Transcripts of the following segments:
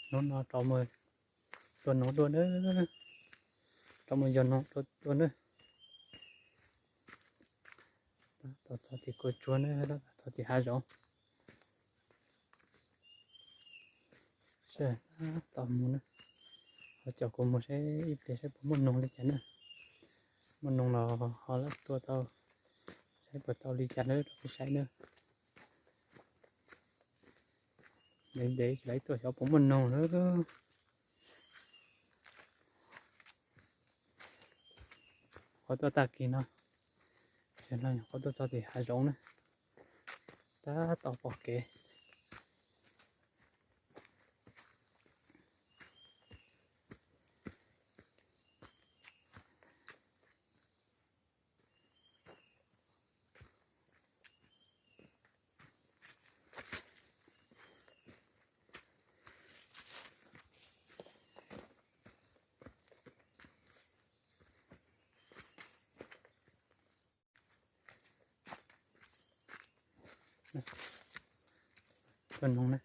Hnub no rov mus tua noog dua na, rov mus yog noog dua dua na. Tab tom txog tim kua tsuas na, tab tom txog tim hav zoov. Seb, tab tom mus na, ho caum kuv mus seb ib pliag seb puas muaj noog li cas na. Muaj noog los ho lawv tua tau, saib puas tau li cas na rau peb saib na. Ntev ntev tsis lawv tuaj xyov puas muaj noog lawm. Qhov tuaj tag kis no, qhov tuaj txog tim hav zoov na, tab tom pom kev. Tua noog na.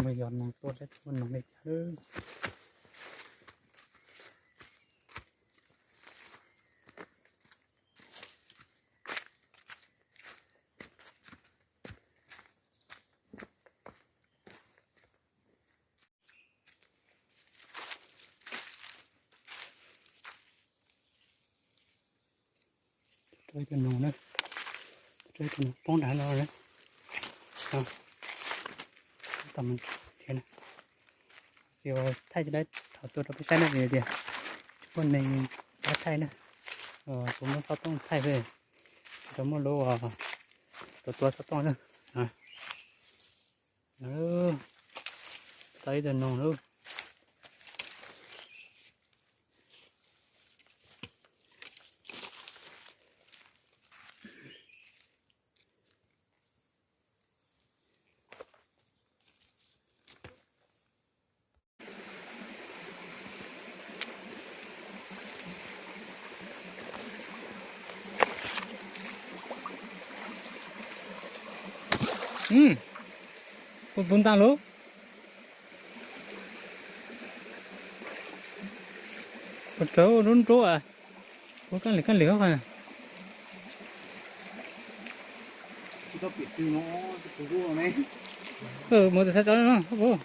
Mus yog noog tuaj saib muaj noog li cas lawm. Rau ib tug noog na, rau ib tug noog poob nrad no. Tau mus thiab na. Txiv thaij cov dab thaum tuaj rau peb saib na vim tias tsis muaj neeg dab thaij na. Kuv muab xov tooj thaij xwb, tsis tau muaj lub tua tua xov tooj na. Tau ib tug noog lawm. Puv puv ntaag lawm. Puas rawv ua nruab nruab as. Ua kab lis kab lis qhov. Mus txog sab tod no puv.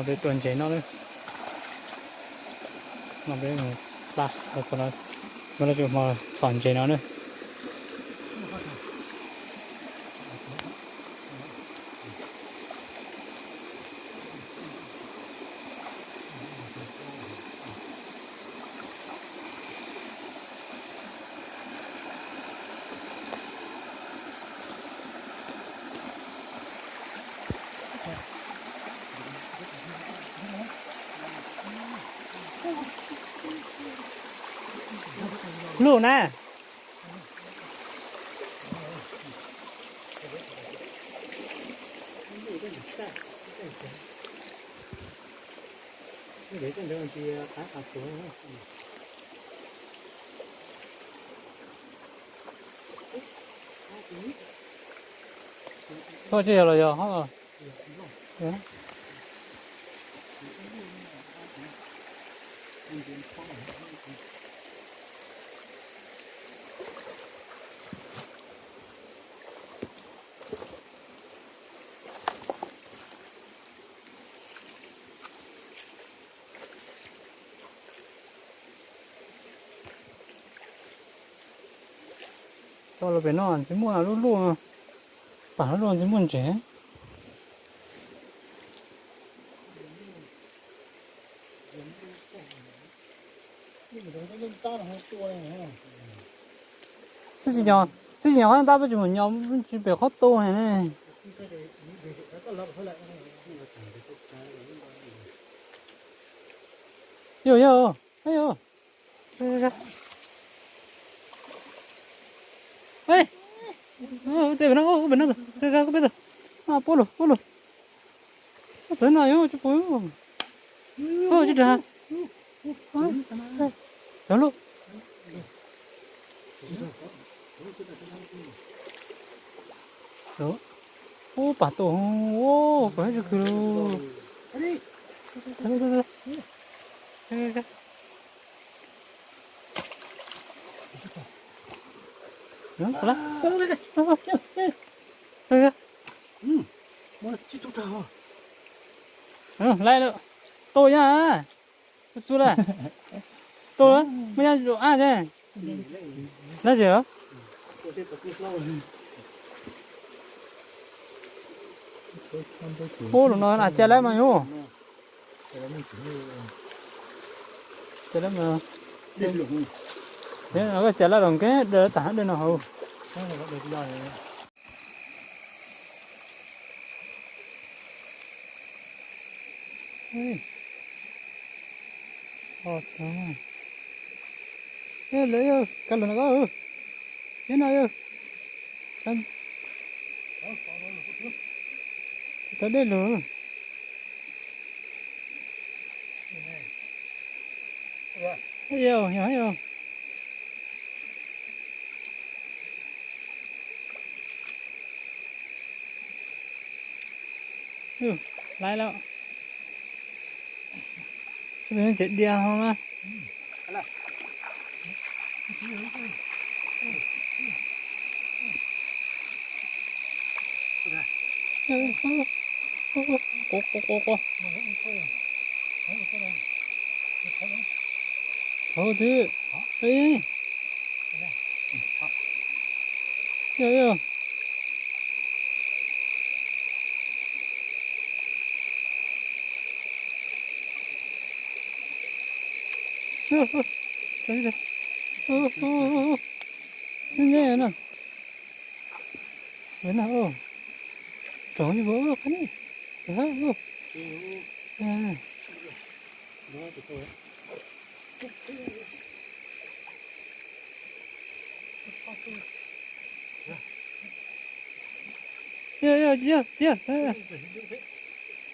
Peb tuaj ntses no na, no peb mus pla txog no, muaj lub tsis hmo txhom ntses no na. Luj na. Koj tsis yog los yog ho. Tso los pem no tsis muaj lub luj, pam lub luj tsis muaj ntses. Xwb tsis nyog, xwb tsis nyog qhov ntab peb tsis mus nyog tsis pem qhov tu ne. Yog, yog, yog. Ê, ua tej no, ua pem no, peb tus, peb tus, peb tus. Pub lus, pub lus. Txawv no yog tsis pub. Tsis dag. Cov lub. Ub, pam tuaj, ub, pam tsis khwv lawm. Laiv lawm, tuaj yaj, txu lawm, tuaj, muaj yaj zuj ab thiab. Laiv tsev. Ub, lub no na, cia lawm mas yus. Cia lawm mas. Cia lawm los nkees, dej tag dej no hauv. Lawv yog kav lus no ko, thiab no yog kav dej lus. Yog, yog, yog. Laiv lawm. Tsev dias ho na. Quav, quav, quav, quav. Hauv twb. Yog, yog. Nyob nyob no. Tsoom nyuj qab ne. Yog, yog, tsis yog, tsis yog.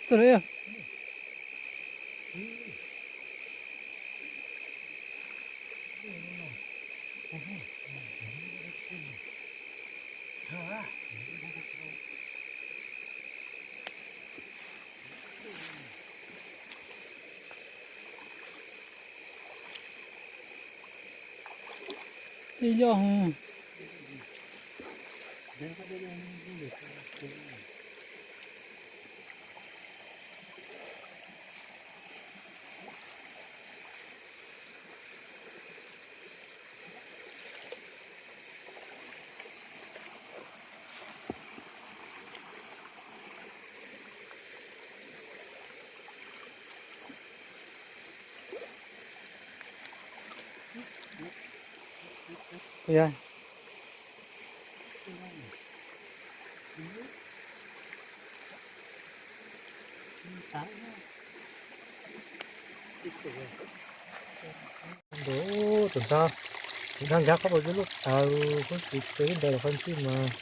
Tuaj lawm yog. Ib yog. Tus ntawd, tus ntawd nkag qhov pom lub taws, kuv tsis tau ib ntawd los qhov ntxwb mas.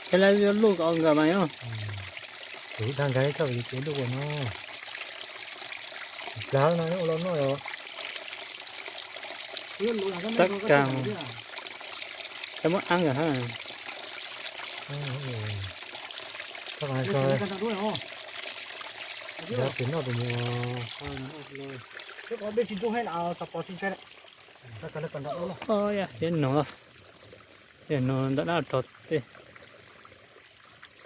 Ces lawv yuav luj kom nkag mas yog. Tus ntawd nkag txog ces luj ua no. Plav no ua los noj yom. Xab kas, xab muab ab nkag ha. Tsis noj tus mus. Tiab no, tiab no ntawm dab rog tej.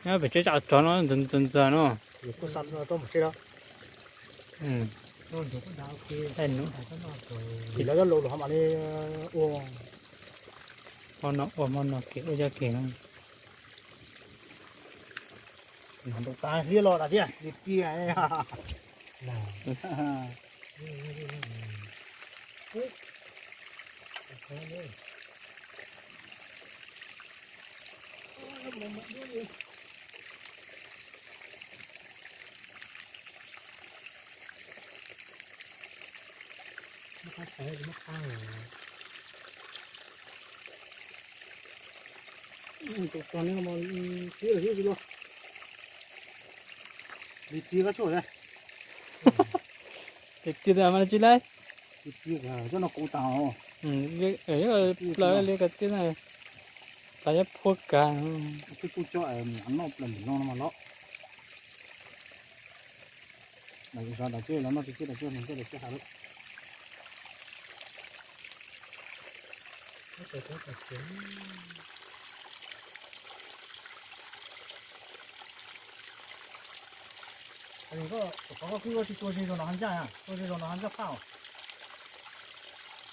Nyob pem tsev tsam rog no ntxawg ntxawg no. Hmo no ua hmo no kev ua cov kev no. Ntuj tas hliab los tas thiab li tiag. Ua, ua, ua, ua. Li ti kab tshuaj, li ti mas tsis laib. Li ti coj no kuv tas. Plaws li ka ti na, tas nyob phuaj kav. Twb kuj coj noj plaws npaum no no mas los. Mas yus xav daim coj los noj tiag tiag, daim coj no coj daim coj hav lawm.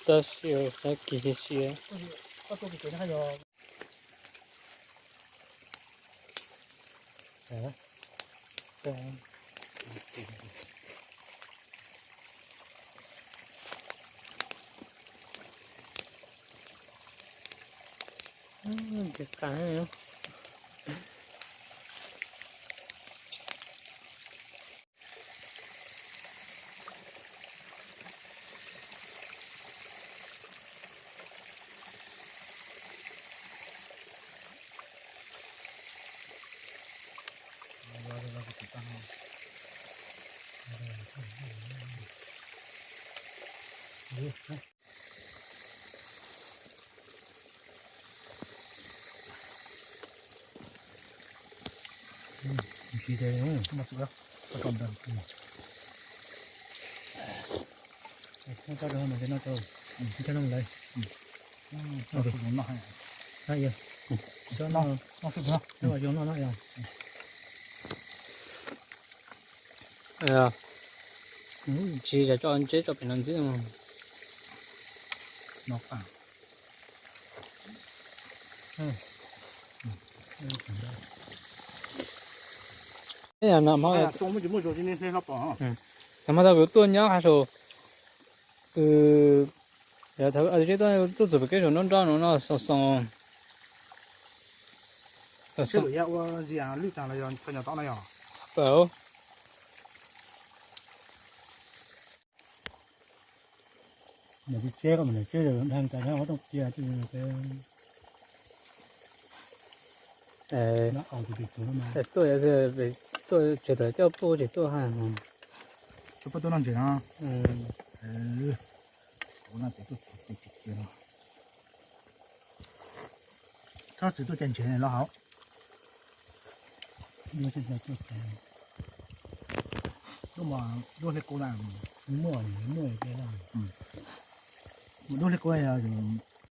Tab sis xav kis sis sis. Tsis yog tso ntses tso pem no ntxiv. Thaum mas tau kuv tuaj nyob hais saum, yog thaum tuaj txog pem kev saum nruab nrab no no xoos xoos. Ua ntxias lwj tas los yog tau nyob tom no yog. Ntawm tsis tseb koj mas tseb dag tas ob rooj cia. Tuaj, tuaj tsev tawm coj puj tsis tuaj ha. Tuaj puaj tuaj noj ntses no. Txhob txwm tuaj cai ntses los hauv. Duab hle kub na. Muaj, muaj. Duab hle kub na yog